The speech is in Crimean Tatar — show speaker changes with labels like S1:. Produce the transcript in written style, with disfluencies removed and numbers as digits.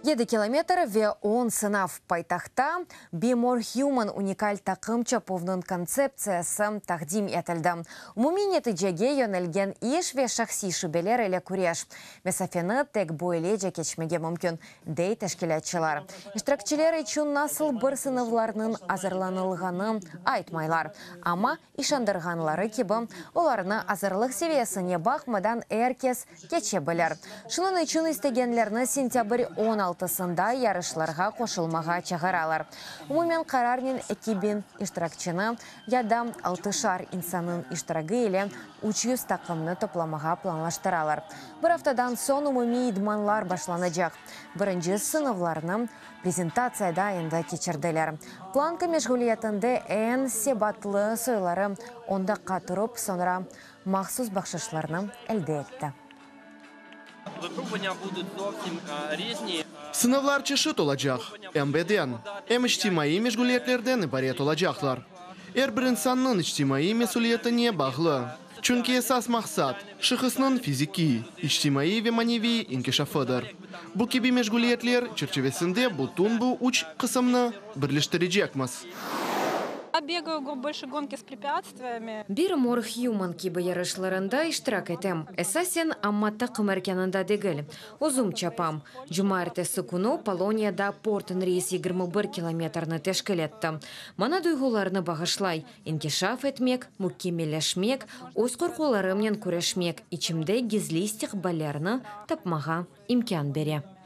S1: 7 kilometr ve 10 sınav. Paytahtta Be More Human unikal taqım çapuvnıñ kontseptsiyası taqdim etildi. Umumiy neticege yönelgen iş ve şahsiy şübeler ile küreş. Mesafeni tek böylece keçmege mümkün, dey teşkilâtçılar. İştirakçiler içün nasıl bir sınavlarnıñ azırlanılğanı aytmaylar, amma İşandırğanları kibi, olarnı azırlıq seviyesine baqmadan er kes keçe bilir. Şunıñ içün istegenlerni sentâbr 16-sında yarışlarğa qoşulmağa çağıralar. Umumen qararnen 2000 iştirakçini ya da altışar insannıñ iştiragi ile 300 taqımnı toplamağa planlaştıralar. Bir aftadan soñ umumiy idmanlar başlanacaq. Birinci sınavlarnı prezentatsiyada endi keçirdiler. Planka meşğuliyetinde eñ sebatlı soyları on daqqa turıp, soñra mahsus bahşışlarnı elde etti.
S2: Sınavlar çeşit olacaq, em beden, em içtimaiy meşğuliyetlerden ibaret olacaqlar. Er bir insannıñ içtimaiy mesüliyetine bağlı. Çünki esas maqsat, şahısnıñ fizikiy, içtimaiy ve maneviy inkişafıdır. Bu kibi meşğuliyetler çerçivesinde bütün bu üç qısımnı birleştirecekmiz.
S1: Be More Human kibi yarışlarında iştirak etem, esasen, amma taqım erkânında degil. Özüm çapam. Cumaertesi künü Poloniyada Porton Reis 21 kilometrni teşkil etti. Maña duyğularnı bağışlay, İnkişaf etmek, mükemmelleşmek, öz qorqularımnen küreşmek, içimde gizli istiqballerni tapmağa imkân bere.